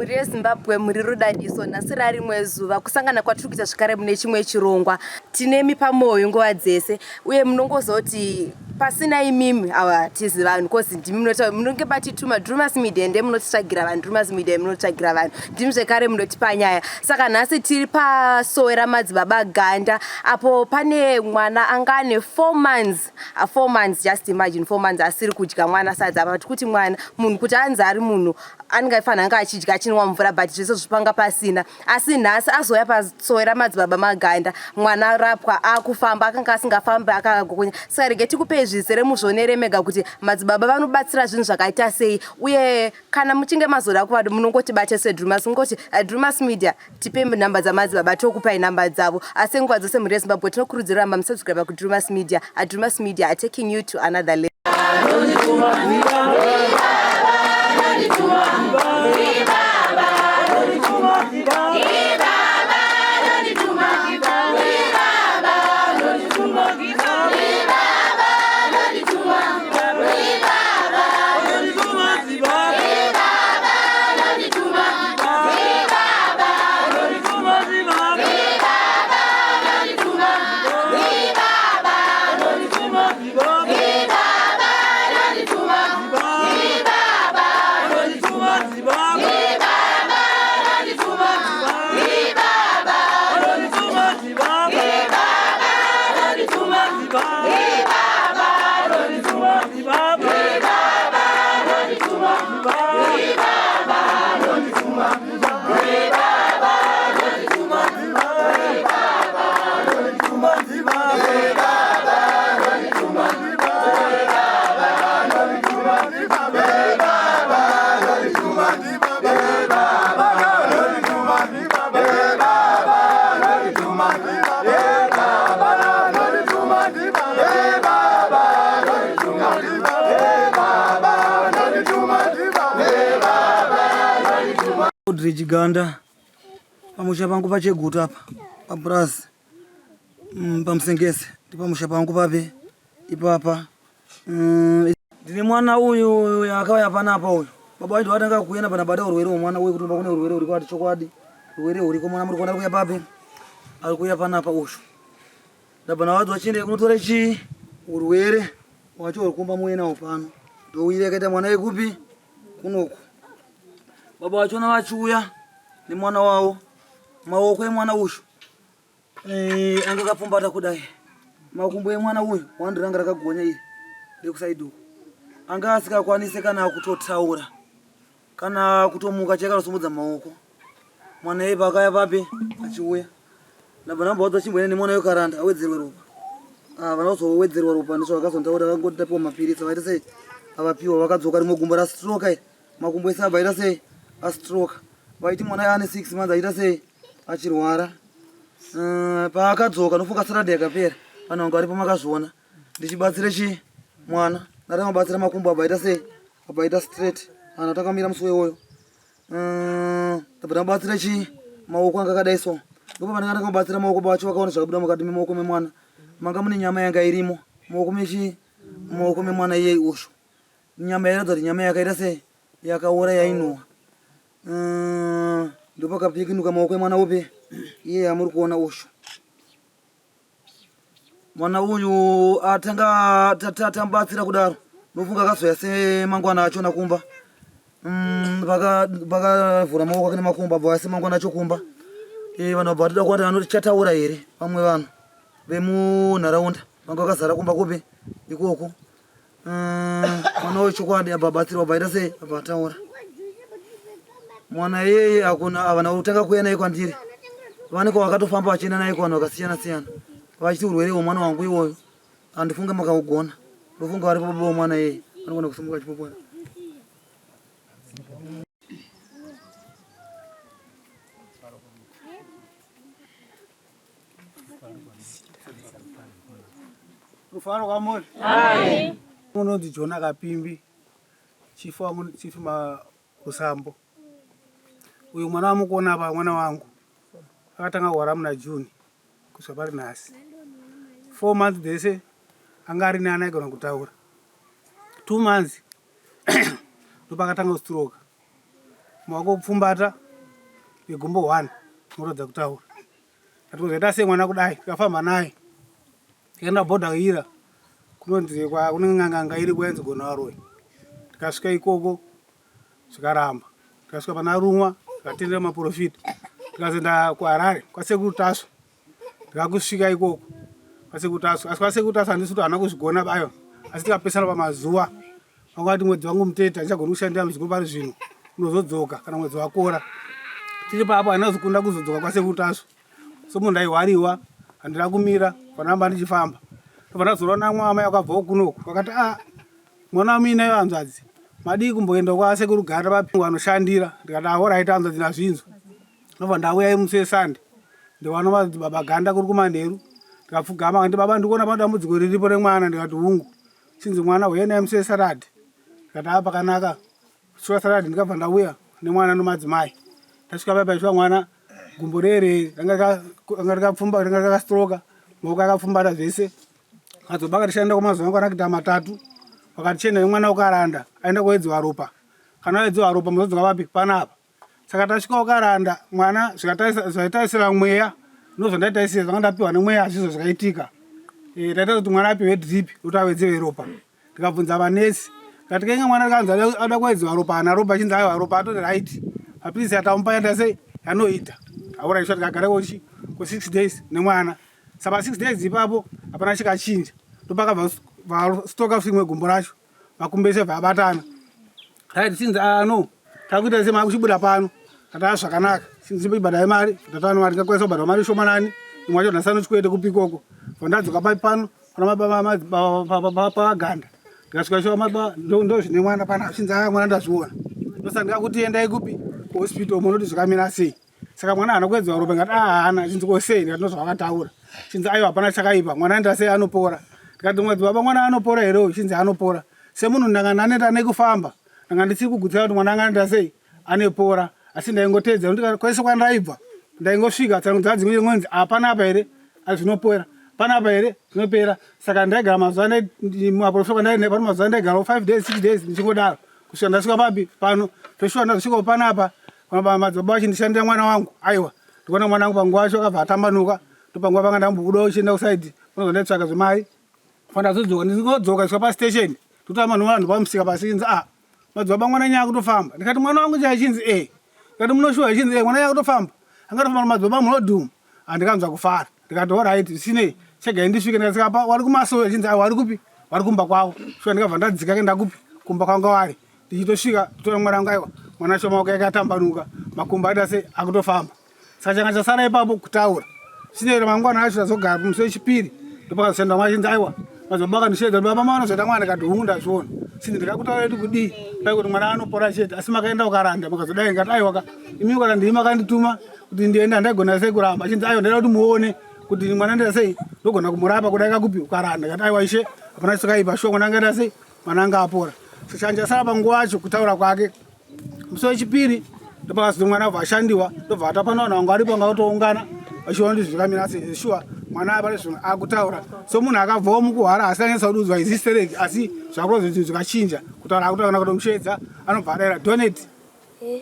Mhuri yeZimbabwe muri rudadiso nhasi rarimwe zuva kusangana kwatiri kuita zvekare mune chimwe chirongwa. Tinemi pamoyo nguva dzese uye munongozoti pasina imimi awa hatizi vanhu kozi ndimi munoita munonge matituma Drumas Media ndiye munotitsvagira vanhu Drumas Media munotitsvagira vanhu ndimi zvekare munotipa nyaya. Saka nhasi tiri pasowe ramadzibaba Ganda apo pane mwana anga ane 4 months 4 months just imagine 4 months asiri kudya mwana sadza apa tikuti mwana munhu kuti anzi ari munhu anenge aifanira anga achidya achinwa mvura but zvese zvipanga pasina asi nhasi azouya pasowe ramadzibaba Maganda mwana arapwa akufamba akanga asingafambi akagokonya saka rege tikupei zvizere muzvionere mega kuti madzibaba vanobatsira zvinhu zvakaita sei uye kana muchinge mazoda kuvada munongotibate seDrumas mungoti Drumas Media tipe nhamba dzamadzibaba tokupai nhamba dzavo asi nguva dzose mhuri yeZimbabwe tinokurudzira ramba musubscribe kuDrumas Media. Drumas Media are taking you to another level. Audrey Chiganda pamusha pangu paChegutu apa papurazi paMusengese ndipamusha pangu papi ipapa. Ndine mwana uyu akauya panapa uyu baba wacho vatanga kuenda panabata urwere hwemwana uyu kuti kune urwere huriko ati chokwadi urwere huriko mwana muri kuona ari kuya papi ari kuya panapa uyu ndabva ndavadzwa chiende kunotora chii urwere wacho uri kumba muuye nawo pano ndouire akaita mwana yekupi kunoku baba vachona vachiuya nemwana wavo maoko emwana uyu anga akapfumbata kudai makumbo emwana uyu wandi ranga rakagonya iri rekusaidi uku anga asikakwanise kana kutotaura kana kutomuka cheka nosumudza maoko mwana iye paakaya papi achiuya ndabva ndambowadza chimboenda nemwana wekaranda awedzerwe ropa ah, vana kuzowedzerwa ropa ndizvo vakazontaura vakangoti tapiwa mapiritsi vaita sei avapiwa vakadzoka rimwe gumbo rastroka iri makumbo ese abva aita sei astroka vaiti mwana ane 6 months aita sei achirwara. Paakadzoka nofunga Saturday yakapera vanhu vanga varipo makazviona ndichibatsira chi mwana ndatamubatsira makumbo abva aita sei abva aita straight vanhu takamira musi wewoyo. Tabva tamubatsira chi maoko anga akadai so ndipo pandanga ndakamubatsira maoko bacho vakaona zvakabuda mukati memaoko memwana manga mune nyama yanga irimo maoko mechi maoko memwana iyei usho nyama yairatidza kuti nyama yakaita sei yakaora yainhuwa. Ndopakapikinuka maoko emwana upi iye amuri kuona ushu mwana uyu atanga tamubatsira kudaro nofunga akazouya semangwana achona kumba vakavhura maoko ake nemakumbo abva semangwana acho kumba vanhu vabva vatoda kuati vanotichataura here vamwe vanhu vemunharaunda vanga vakazara kumba kupi ikoko. Mwana wechokwadi abva abatsirwa abva aita sei abva ataura mwana iyeye akuna avana kutanga kuuya naye kwandiri vanenge vakatofamba vachienda naye kuvanhu vakasiyana siyana vachiti urwere hwemwana wangu iwoyo handifunge makaugona ndofunga varipo baba wemwana iyeye vanogona kusimuka vachipopora. Rufaro kwamuri. Unonzi Jona Kapimbi, chief wangu chief Makusambo. Uyu mwana wamukuona apa mwana wangu akatanga kurwara muna June kusvika pari nhasi. 4 months dzese anga ari nani aigona kutaura. 2 months ndopakatanga kustroka. Maoko kupfumbata negumbo one unoratidza kutaura. Tatozoita sei mwana kudai tikafamba naye tikaenda bhodha ira kunonzi kune n'anga iri kwainzi Gonavaroi. Tikasvika ikoko zvikaramba. Tikasvika pana Rumwa tikatendera maporofita. Tikazoenda kuHarare kwaSekuru Tasvu. Tikakusvika ikoko kwaSekuru Tasvu. Asi kwaSekuru Tasvu handisi kuti haana kuzvigona bayo asi tikapesana pamazuva. Vanga vati mwedzi wangu mutete handichagoni kushandira muzukuru pari zvino unozodzoka kana mwedzi wakora. Tiri papo handina kuzokunda kuzodzoka kwaSekuru Tasvu. Somunhu ndaihwariwa handina kumira panamba ndichifamba. Ndobva ndazorwa namwe amai vakabvawo kunoku vakati ah mwana wamuinayo hanzvadzi madii kumboenda kwasekuru Ganda vapi vanoshandira ndikati ahoraita hanzvadzi ndazvinzwa. Ndobva ndauya musi weSunday ndiwana madzibaba Ganda kuri kumanheru ndikapfugama akandi baba ndikuona pane dambudziko riripo remwana ndikati hungu chinzi mwana huya naye musi weSaturday ndikati haa pakanaka shuwa Saturday ndikabva ndauya nemwana nomadzimai tasvika paya paiswa mwana gumbo rere ranga rikapfumba ranga rakastroka maoko akapfumbata zvese madzibaba akatishanda kwamazuva angwana kuita matatu vakati chienda nemwana ukaranda aenda kuwedziwa ropa kana wawedziwa ropa muzodzoka vapi panapa saka tasvika ukaranda mwana zvaitarisira mweya ndozvandaitarisira zvanga ndapiwa nemweya hazvizvo zvakaitika e, taita kuti mwana apiwe drip kuti awedzerwe ropa ndikabvunza vanesi kati kainge mwana kanzi ada kuwedzerwa ropa haana ropa chinzi aiwa ropa atori right mapilisi atamupa yaita sei yanoita auraiswa tikagara kochi ko six days nemwana saka six days ipapo hapana chikachinja ndopakabva vastoka rimwe gumbo racho makumbo ese bva abatana right since ah no takuita se makuchibuda pano tataa zvakanaka since ibhadhai mari tatana mari ngakwanisa kubhadhara mari shomanani imwe yacho nhasi anochikwete kupi ikoko bva ndadzoka pai pano pana paganda ndikasvika shuwa maba ndo zvine mwana pana since ah mwana ndazviona ndosaka ndikakuti endai kupi kuhospital munoti zvakamira sei saka mwana haana kuedzwa ropa ndikati ah haana chinzi ko sei ndikati ndozvawakataura chinzi aiwa hapana chakaipa mwana aenda sei anopora ndikati mwedzi baba mwana anopora here uyu chinzi anopora semunhu ndanga ndaneta nekufamba ndanga ndisiri kugutsira kuti mwana anga anoita sei anepora asi ndaingoteedza nekuti kwese kwandaibva ndaingosvika tsangu dzadzimwe ngonzi hapana apa here zvinopera panapa here zvinopera saka ndaigara mazuva maprofita kwandaenda pano mazuva ndaigara 5 days 6 days ndichingodaro kusvika ndasvika papi pano zveshuwa ndazosvikawo panapa madzibaba vachindishandira mwana wangu aiwa ndikuona mwana wangu panguva yacho akabva atambanuka ndopanguva panga ndambobudawo chienda kusaidi unozo ndaitsvaka zvemari fandazodzoka ndingodzoka svika pastation ndikuti vanhu vanhu pamusika pasi inzi a ah, madzibaba mwana nyaya kutofamba ndikati mwana wangu chai chinzi e eh. ndikati munoshuwa chinzi e eh, mwana nyaya kutofamba angatofamba madzibaba munodhuma andikanzwa kufara ndikati orit zvisinei chegai ndisvike ndikasvika pa wari kumasowe chinzi a wari kupi wari kumba kwavo shuwa ndikabva ndadzika kuenda kupi kumba kwanga wari ndichitosvika totora mwana wangu aiwa mwana wacho maoko yake atambanuka makumbo aita se akutofamba saka changa chasara ipapo kutaura sinero mangwana acho tazogara musi wechipiri ndopakazosenda mwana chinzi aiwa madzibaba akandisheedza kuti baba maona zvaita mwana ndikati hungu ndazviona sini ndikakutaura kuti kudii pai kuti mwana anopora chete asi makaenda ukaranda makazodai ndikati aiwa ka imi kana ndimi makandituma kuti ndiende handaigona sei kuramba achinzi aiwa ndaida kuti muone kuti mwana ndaita sei ndogona kumurapa kudai kakupi ukaranda ndikati aiwa ishe hapana chakaipa shuwa mwana angaita sei mwana anga apora so chanjasara panguva yacho kutaura kwake musi wechipiri ndopakazoti mwana abva ashandiwa ndobva atapana vanhu vanga varipo vanga vatoungana vachiona kuti zvakamira sei shuwa mwana apane zvinhu akutaura so munhu akabvawo mukuhwara asi anyatsa kududzwa izistereki asi zvakuratidza kuti zvikachinja kutaura akutaura kana kutomusheedza anobva adaira donate eh.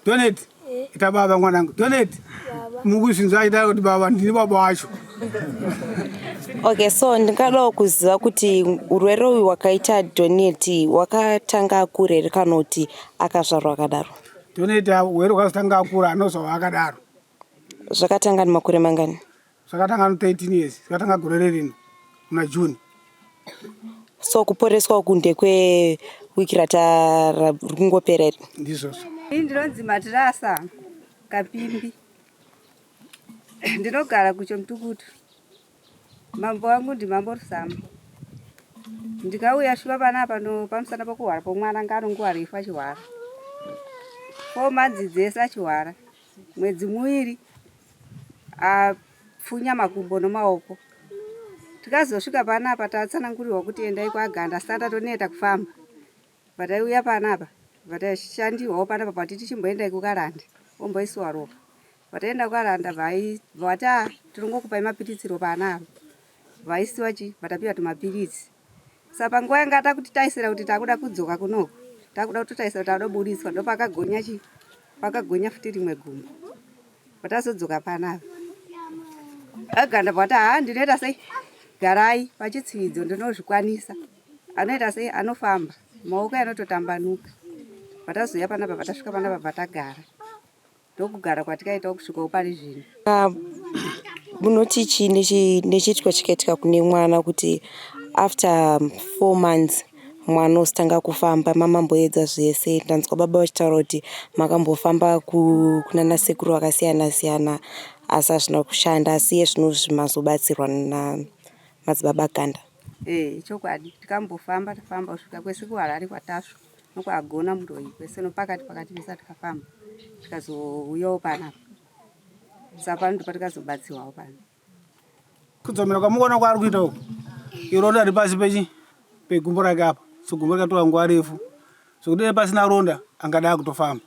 Donate. Eh. Ita baba mwanangu. Donate. Mukuzvinzwa aita kuti baba ndini baba wacho. Okay, so ndingadawo kuziva kuti urwere uyu wakaita Donate wakatanga akura here kana kuti akazvarwa akadaro? Donate urwere hwakazotanga akura anozvarwa akadaro. Zvakatanga nemakore mangani? Zvakatanga no 13 years, zvakatanga gore rerino muna June. So kuporeswa uku ndekwe wiki rata kungopera iri? Ndizvozvo. Ini ndinonzi Matirasa Kapimbi. Ndinogara kuChomtukutu. Mambo wangu ndimambo Rusamba. Ndikauya shuva panapa no pamusana pokuhwara pomwana ngano nguva refu achihwara. Four months dzese achihwara. Mwedzi muviri apfunya makumbo nomaoko. Tikazosvika panapa tatsanangurirwa kuti endai kwaGanda asi tatoneta kufamba. Pataiuya panapa patashandirwawo panapa pati tichimboendai kuKaranda omboisiwa ropa. Pataenda kuKaranda vati ah tinongokupai mapiritsi ropa anaro. Vaisiwa chi vatapiwa tumapiritsi. Saka panguva yanga takuti taisira kuti takuda kudzoka kunoku takuda kutotaisira kuti takuda kuburitswa ndopakagonya chi. Pakagonya futi rimwe gumbo. Patazodzoka panapa. Aganda bwati haa ndinoita sei? Garai pachitsividzo ndinozvikwanisa. Anoita sei? Anofamba. Maoko anototambanuka. Patazouya panapa patasvika panapa patagara. Ndokugara kwatikaitawo kusvikawo pari zvino. Ah, munoti chii nechiitiko chikaitika kune mwana kuti after four months mwana ositanga kufamba mamamboedza zvese ndanzwa baba vachitaura kuti makambofamba kunana sekuru vakasiyana siyana asi hazvina kushanda asi iye zvino zvimazobatsirwa namadzibaba ganda. Eh, chokwadi tikambofamba tafamba kusvika kwese kuHarare kwaTasvu nokwagona muroyi kwese nopakati pakati pese tikafamba tikazouyawo panapa saka pano ndopatikazobatsirwawo pano. Kudzomera kwamukuona kwaari kuita uku ironda riri pasi pechi pegumbo rake apa so gumbo rikatora nguva refu zvekuti dai pasina ronda angadai akutofamba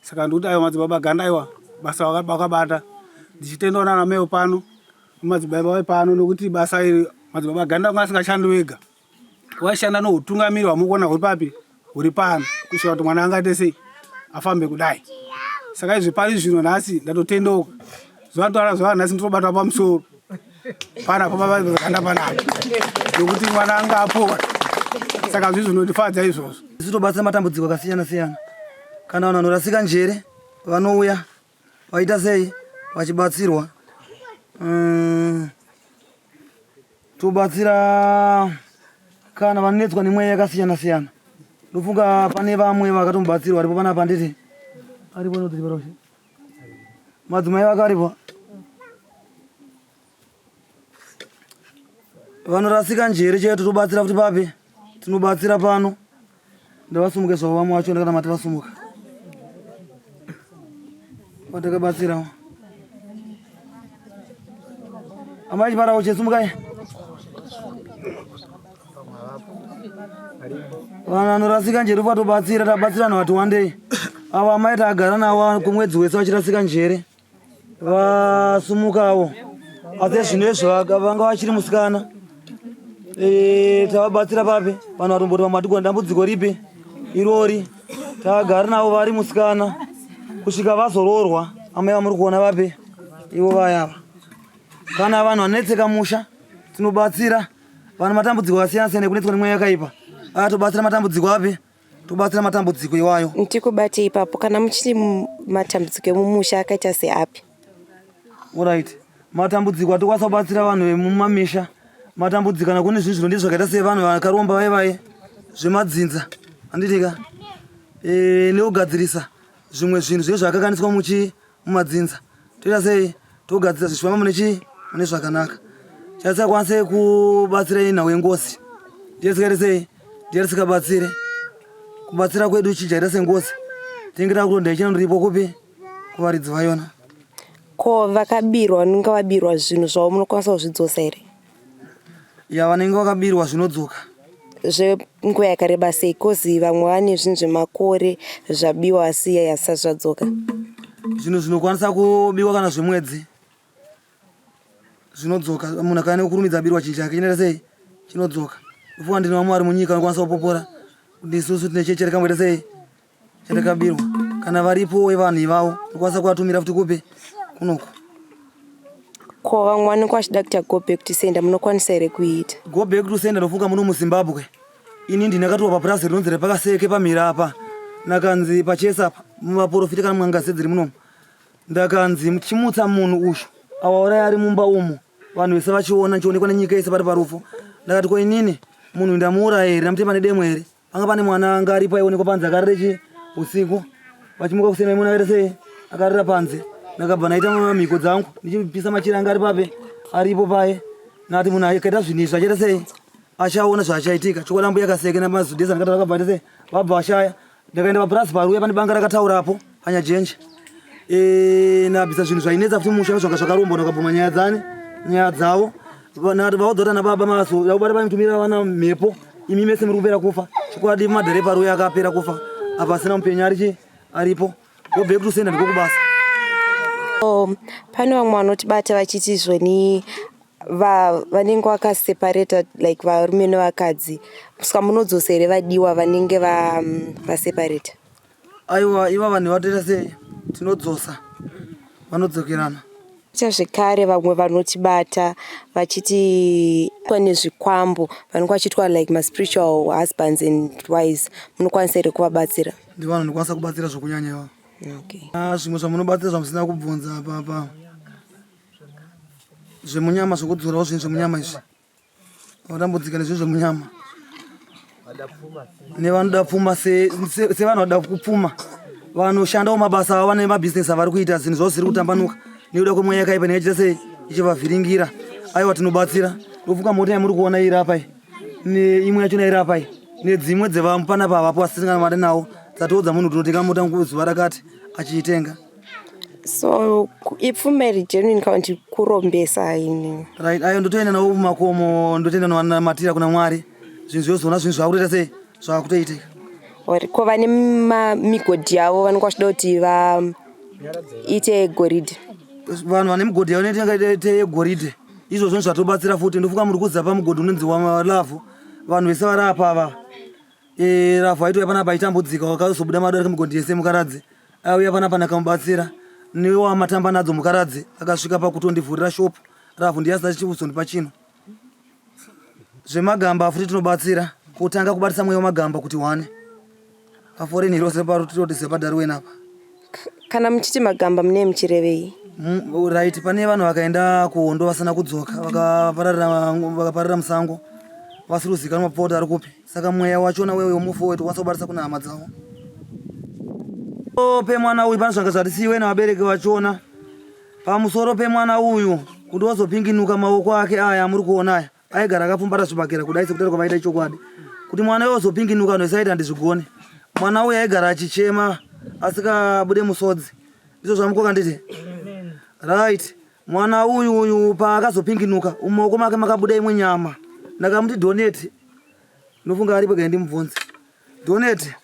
saka ndikuti aiwa madzibaba ganda aiwa basa wakabata ndichitendawo nana mai pano madzibaba vepano nekuti basa iri madzibaba ganda anga asingashandi wega waishanda noutungamiri hwamukuona huri papi huri pano kusvika kuti mwana angaite sei afambe kudai saka izvi pari zvino nhasi ndatotendeuka zuva ndoara zuva nhasi ndinobatwa pamusoro panapa pavakanda panapa nokuti mwana anga apora saka zvi zvinondifadza izvozvo isu tobatsira matambudziko akasiyana siyana kana vanhu vanorasika njere vanouya vaita sei vachibatsirwa mm. Tobatsira kana vanetswa nemweya yakasiyana siyana. Ndofunga pane vamwe vakatombobatsirwa varipo panapa handiti? Aripo nodziriparoshe. Madzimai vake aripo. Vanorasika njere chaiyo totobatsira futi papi? Tinobatsira pano. Ndavasumuke zvavo vamwe vacho kana mati vasumuka. Watakabatsirawo. Amai chiparawo chesumukai. Vanhu vanorasika njere vatobatsira tabatsira vanhu vati wandei. Ava amai tagara navo kumwedzi wese vachirasika njere. Vasumukawo asi zvino izvo vanga vachiri musikana e, tavabatsira papi vanhu vatomboti vamwe hatigona dambudziko ripi irori tagara navo vari musikana kusvika vazoroorwa amai vamuri kuona vapi ivo vayava kana vanhu vanetseka musha tinobatsira vanhu matambudziko akasiyana siyana ekunetswa nemweya yakaipa atobatsira matambudziko api tobatsira matambudziko iwayo. Ndikubate ipapo kana muchiti matambudziko emumusha akaita seapi? Orit matambudziko atokwanisa kubatsira vanhu vemumamisha matambudziko kana kune zvinhu zvinondi zvakaita sevanhu vakaromba vaye vaye zvemadzinza handitika e, nekugadzirisa zvimwe zvinhu zvinenge zvakakanganiswa muchi mumadzinza toita sei togadzirisa zvichifamba mune chii mune zvakanaka chatisakwanise kubatsira inhau yengozi ndiye tisikaite sei ndiye tisikabatsire kubatsira kwedu chijaita sengozi tinenge takutonda ichinondiripo kupi kuvaridzi vayona ko vakabirwa vanenge vabirwa zvinhu zvavo munokwanisa kuzvidzosa here Ya vanenge vakabirwa zvinodzoka. Zvenguva yakareba sei coz vamwe vane zvinhu zvemakore zvabiwa asi hazvisati zvadzoka. Zvinhu zvinokwanisa kubiwa kana zvemwedzi zvinodzoka munhu akava nekukurumidza abirwa chinhu chake chinoita sei chinodzoka. Ndofunga ndine vamwe vari munyika vanokwanisa kupopora kuti isusu tine cheche rikamboita sei chandakabirwa kana varipo wevanhu ivavo ndokwanisa kuvatumira futi kupi kunoku ko vamwe vanenge vachida kuita go back to sender munokwanisa here kuiita go back to sender ndofunga muno muzimbabwe ini ndini akatiwa papurazi rinonzi repakaseke pamhira apa nakanzi pachesa apa muvaprofita kana mwangazi dziri munomu ndakanzi muchimutsa munhu ushu awauraya ari mumba umu vanhu vese vachiona ndichionekwa nenyika yese pari parufu ndakati ko inini munhu ndamuuraya here ndamutema nedemo here Panga pane mwana anga aripo aionekwa panze akarira chi usiku. Vachimuka kuseni vaimuona akaita sei? Akarira panze. Ndakabva ndaita mhiko dzangu ndichipisa machira anga ari papi aripo paye. Ndati munhu akaita zvinhu izvi achaita sei? Achaona zvachaitika. Chokwadi ambuya kaseke namazudesa ndakati vakabva vaita sei? Vabva vashaya. Ndakaenda papurazi paruya pane banga rakataurapo panyajenje. Eh, ndabvisa zvinhu zvainetsa futi musha zvanga zvakarombwa ndakabvuma nyaya dzani nyaya dzavo vaudza kuti ana baba maso vakubata vaimutumira vana mhepo imi mese muri kupera kufa chokwadi madhare paruya akapera kufa apa asina mupenyu arichi aripo go back to sender ndiko kubasa oh, pane vamwe vanotibata vachiti zvoni vanenge vakaseparata like varume nevakadzi saka munodzosa here vadiwa vanenge vaseparata Aiwa iva vanhu vatoita sei? Tinodzosa vanodzokerana. Koita zvekare vamwe vanotibata vachiti pane zvikwambo vanenge vachiitwa like maspiritual husbands and wives munokwanisa here kuvabatsira? Ndivanhu ndikwanisa kubatsira zvokunyanya ivavo. Okay. Ah, zvimwe zvamunobatsira zvamusina kubvunza apa zvemunyama zvokudzorawo zvinhu zvemunyama izvi Vatambudzika nezvinhu zvemunyama nevanoda pfuma sevanhu vanoda kupfuma vanoshandawo mabasa avo vane mabhizinesi avari kuita zvinhu zvavo zviri kutambanuka nekuda kwemweya yakaipa inenge ichiita sei ichivavhiringira aiwa tinobatsira ndofunga mota yamuri kuona iri apa iyi neimwe yachona iri apa iyi nedzimwe dzevapanapa havapo asi tisingamari nawo dzatoudza munhu kuti unotenga mota zuva rakati achiitenga So ipfuma iri genuine kana kuti kurombesa ini. Right, ayo ndotoenda nawo kumakomo ndotoenda nowanamatira kuna Mwari zvinhu zvozoona zvinhu zvakutoita sei zvakutoitika. Or ko vane migodhi yavo vanenge vachida kuti vaite goridhe. Vanhu vane migodhi yavo inoita yegoridhe izvozvo zvatobatsira futi ndofunga muri kuziva pamugodhi unonzi walavhu vanhu vese vari apa ava E, Ravhu aitouya panapa achitambudzika wakazobuda mado ari mugodhi yese mukaradzi aiuya panapa ndakamubatsira newamatamba nadzo mukaradzi akasvika pakutondivhurira shop Ravhu ndiye asina chikuzondipa chino zvemagamba futi tinobatsira kutanga kubatisa mweya wemagamba kuti wane paforeni rose parutoti sepadharuweni apa Kana muchiti magamba munee muchirevei? Right, pane vanhu vakaenda kuhondo vasina kudzoka vakapararira musango vasiri kuzikanwa mapfupa ari kupi saka mweya wachona wewe wemufi wetu ukwanisa kubatisa kuna hama dzavo pemwana uyu pane zvanga zvatisiiwe nevabereki vachona pamusoro pemwana uyu kuti wazopinginuka maoko ake aya amuri kuona aya Aigara akapfumbata zvibhakera kudai sekutaura kwavaita chokwadi kuti mwana uyo ozopinginuka vanhu vese aiti handizvigone. Mwana uyo aigara achichema asikabude musodzi. Ndizvo zvamukoka nditi? Right. Mwana uyu uyu paakazopinginuka mumaoko make makabuda imwe nyama. Ndakamuti donate. Ndofunga aripo kai ndimubvunze. Donate.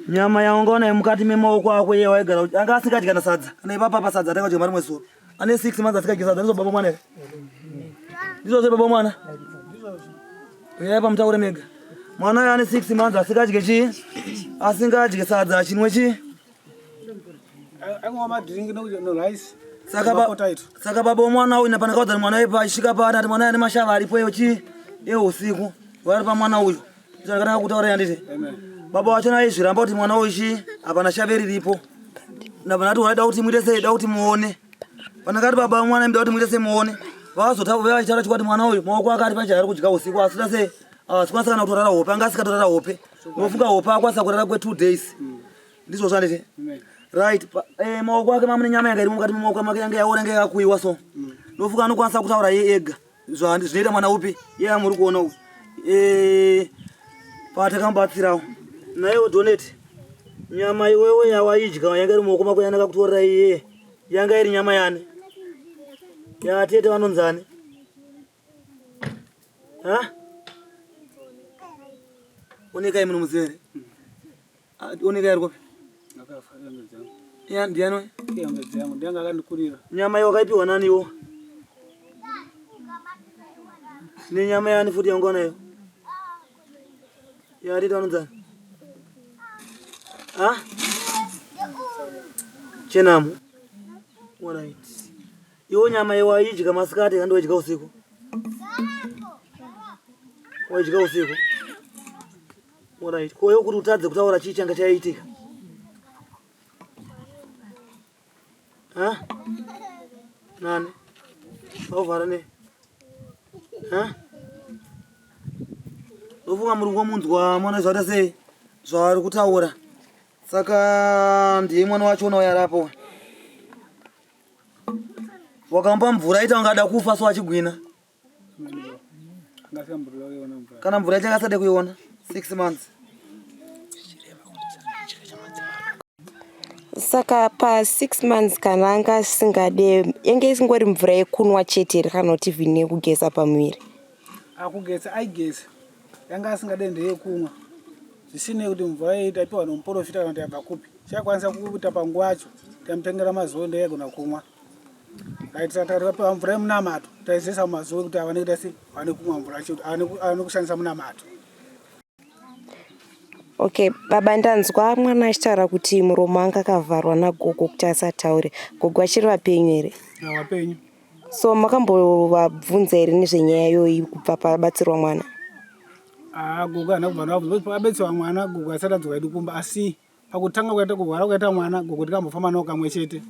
Nyama yaungaona mukati memaoko ako iye waigara anga asingadyi kana sadza. Kana ipapa pa sadza atanga kudya marimwe zuva. Ane 6 months asingadyi sadza ndizvo baba mwana here? Ndizvo zve baba mwana? Uyai pamutaure mega. Mwana uyo ane 6 months asingadye chii? Asingadye sadza achinwe chii? Aingomwa madrink no rice. Saka ba, saka baba mwana uyu napanakaudza mwana uyu paisvika paana ati mwana uyu ane mashava aripo eyo chii? Eusiku. Vari pamwana uyu. Zvakanaka kutaura yanditi. Baba wacho naye zviramba kuti mwana uyu chii hapana shave riripo. Ndabva ndati waida kuti muite sei da kuti muone. Pandakati baba mwana muda kuti muite sei muone. Vazotaura vachitaura chokwadi mwana uyu maoko ake ari pacho ari kudya usiku asina sei asikwanisa kana kutorara hope anga asikatorara hope. Unofunga hope akwanisa kurara kwe 2 days. Ndizvo zvanditi. Right eh, maoko ake mamune nyama yanga irimo mukati memaoko make yanga yaora yanga yakakuyiwa so. Ndofunga anokwanisa kutaura iye ega. Zvinoita mwana upi iye amuri kuona uyu eh, patakamubatsirawo naiwo donate nyama iwewe yawaidya yanga iri mumaoko mako yanaka kutorera iye yanga iri nyama yani yatete vanonzani ha onekai munomuziva here Ah, oneka yari kupi? Akafa yange dzangu. Ya ndiani? Yange dzangu ndianga akandikurira. Nyama iyo wakaipiwa nani iwo? Nenyama yani futi yangu nayo. Ya tete vanonzani? Ah? Chenamu. Alright. Iwo nyama iyo waidya masikati kandi waidya usiku? Waidya usiku. Alright. Ko iwe kuti utadze kutaura chii changa chaiitika? Ha? Nani? Wauvhara nei? Ha? Ndofunga muri kungomunzwa mwana zvaita sei zvaari kutaura. Saka ndiye mwana wacho unouya arapo. Wakamupa mvura aita kunge ada kufa so achigwina. Kana mvura yacho akasade kuiona 6 months. Saka pa 6 months kana anga asingade yange isingori mvura yekunwa chete here kana kuti even yekugeza pamuviri? Akugeza aigeza yanga asingade ndeyekumwa zvisinei kuti mvura iyi taipiwa nomuporofita kana kuti yabva kupi chaikwanisa kuita panguva yacho taimutengera mazuva ndeyaigona kumwa Right, saka takapiwa mvura yemunamato taizesa mumazuva ekuti avane kuita sei avane kumwa mvura acho avane kushandisa munamato. Okay, baba ndanzwa mwana achitaura kuti muromo anga akavharwa nagogo kuti asataure. Gogo achiri vapenyu here? Vapenyu. So makambovabvunza here nezvenyaya iyoyi kubva pabatsirwa mwana? Ah, gogo haana kubva ndavabvunza because pakabetserwa mwana gogo asati adzoka edu kumba asi pakutanga kwaita kurwara kwaita mwana gogo tikambofamba nawo kamwe chete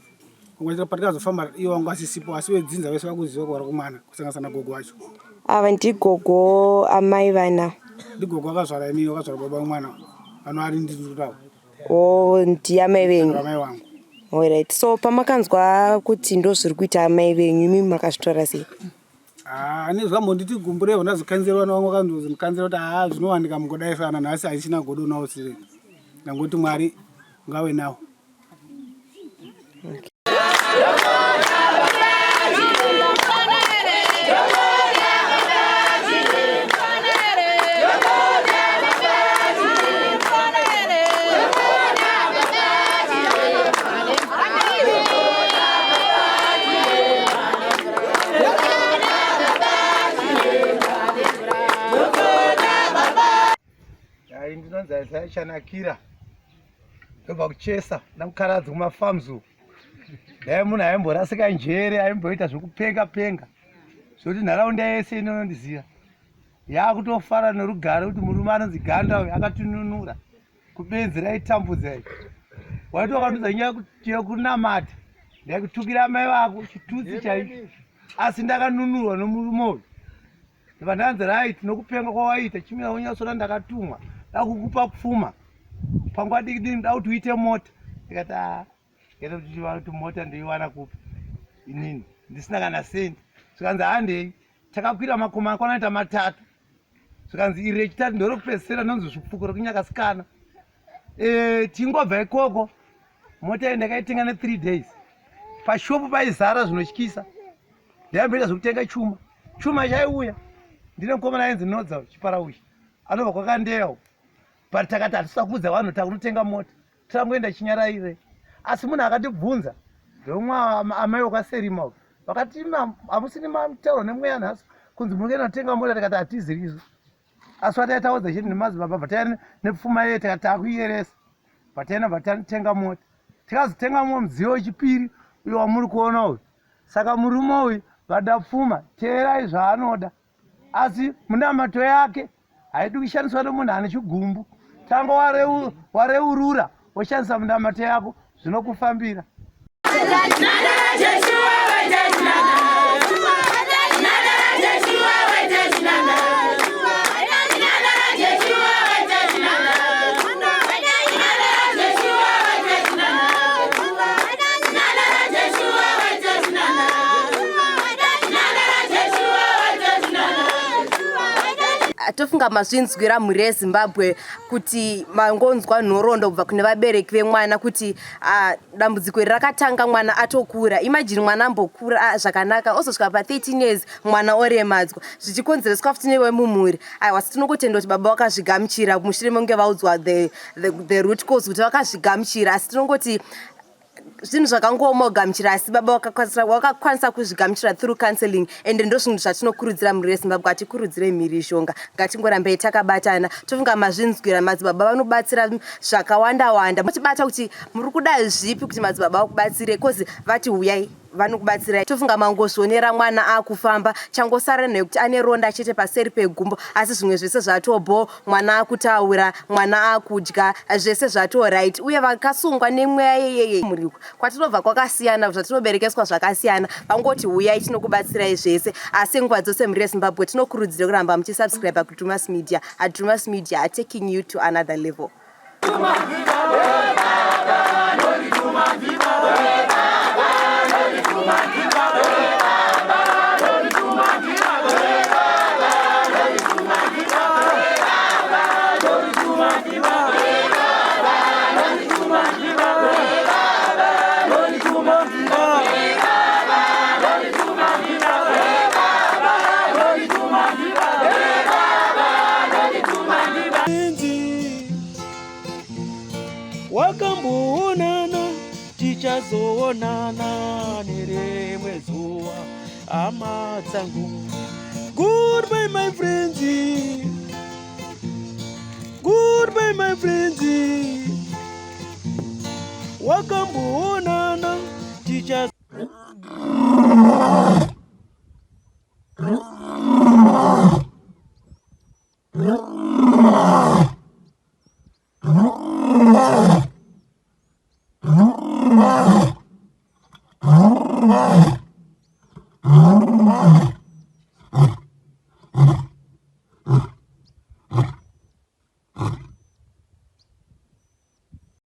kamwe chete patikazofamba iwo wangu asisipo asi vedzinza vese vakuziva kurwara kwemwana kusanganisa nagogo wacho. Ava ndigogo amai vana. Ndigogo akazvara inini wakazvara baba vemwana vano ari ndiri Oh, ndiamai venyu. Amai wangu. Alright. So pamakanzwa kuti ndozviri kuita amai venyu imi makazvitora sei? Ah, ane zvambonditi gumburevo ndazokanzerwa nevamwe vakanzozondikanzera kuti haa zvinowanika mungodai sana nhasi haichina godo nawo sire. Ndangoti Mwari ngave nawo. Okay. Dai ndinonzi Isaiah Chanakira ndobva kuchesa namukaradzi kumafarms uku. Dai munhu aimborasika njere aimboita zvekupenga penga zvekuti nharaunda yese inonondiziva yakutofara nerugare kuti murume anonzi Ganda uyu akatinunura kubenzi raitambudza iri. Waiti wakandiudza nyaya yekunamata ndaikutukira amai vako chitutsi chaicho asi ndakanunurwa nomurume uyu. Ndibva ndanzi right nokupenga kwawaita chimira unyatsona ndakatumwa dakukupa pfuma panguva diki diki ndoda kuti uite mota ndikati ah ndikaita kuti kuti mota ndoiwana kupi inini ndisina kana sendi zvikanzi handei takakwira makomo akwanaita matatu zvikanzi iri rechitatu ndorokupedzisira ndonzi zvipfuko rekunyakasikana e, tingobva ikoko mota iyi ndakaitenga ne3 days pashopu paizara zvinotyisa ndaimboita zvekutenga chuma chuma chaiuya ndine mukomana ainzi nodza chiparaushi anobva kwakandeya uko but takati hatisa kuudza vanhu takunotenga mota tirangoenda chinyaraire asi munhu akatibvunza ndeumwe amai wakaserima uko vakati hamusini mataura nemweya nhasi kunzi muri kuenda kutenga mota tikati hatizirizo asi vataitaudza chete nemadzibaba bva taiya nepfuma iye tikati takuiyeresa bva taenda bva tatenga mota tikazotenga mumwe mudziyo wechipiri uyo wamuri kuona uyu saka murume uyu vada pfuma teerai zvaanoda asi munamato yake haidi kushandiswa nemunhu ane chigumbu tanga wareurura woshandisa munamato yako zvinokufambira Tofunga mazvinzwira mhuri yeZimbabwe kuti mangonzwa nhoroondo kubva kune vabereki vemwana kuti ah, dambudziko iri rakatanga mwana atokura. Imagine mwana ambokura ah, zvakanaka ozosvika pa13 years mwana oremadzwa zvichikonzereswa futi nevemumhuri. Aiwa, asi tinongotenda kuti baba vakazvigamuchira mushure mekunge vaudzwa the, the, the root cause kuti vakazvigamuchira, asi tinongoti zvinhu zvakangooma kugamuchira asi baba vakakwanisa kuzvigamuchira through counseling and ndo zvinhu zvatinokurudzira mhuri yeZimbabwe. Hatikurudzire mhirizhonga, ngatingorambei takabatana. Tofunga mazvinzwira, madzibaba vanobatsira zvakawanda wanda. Motibata kuti muri kuda zvipi kuti madzibaba vakubatsire cause vati huyai vanokubatsirai. Tofunga mangozvionera mwana akufamba, changosara nekuti ane ronda chete paseri pegumbo, asi zvimwe zvese zvatobho, mwana akutaura, mwana akudya, zvese zvato right. Uye vakasungwa nemweya yeyeye muriko kwatinobva kwakasiyana, zvatinoberekeswa zvakasiyana, vangoti huyai tinokubatsirai zvese. Asi nguva dzose mhuri yeZimbabwe tinokurudzira kuramba muchisubscribe kuDrumas Media. Drumas Media are taking you to another level. Wakamboonana, tichazoonana nerimwe zuva, hama dzangu. Goodbye my friends, goodbye. Goodbye my friends. Wakamboonana ticha.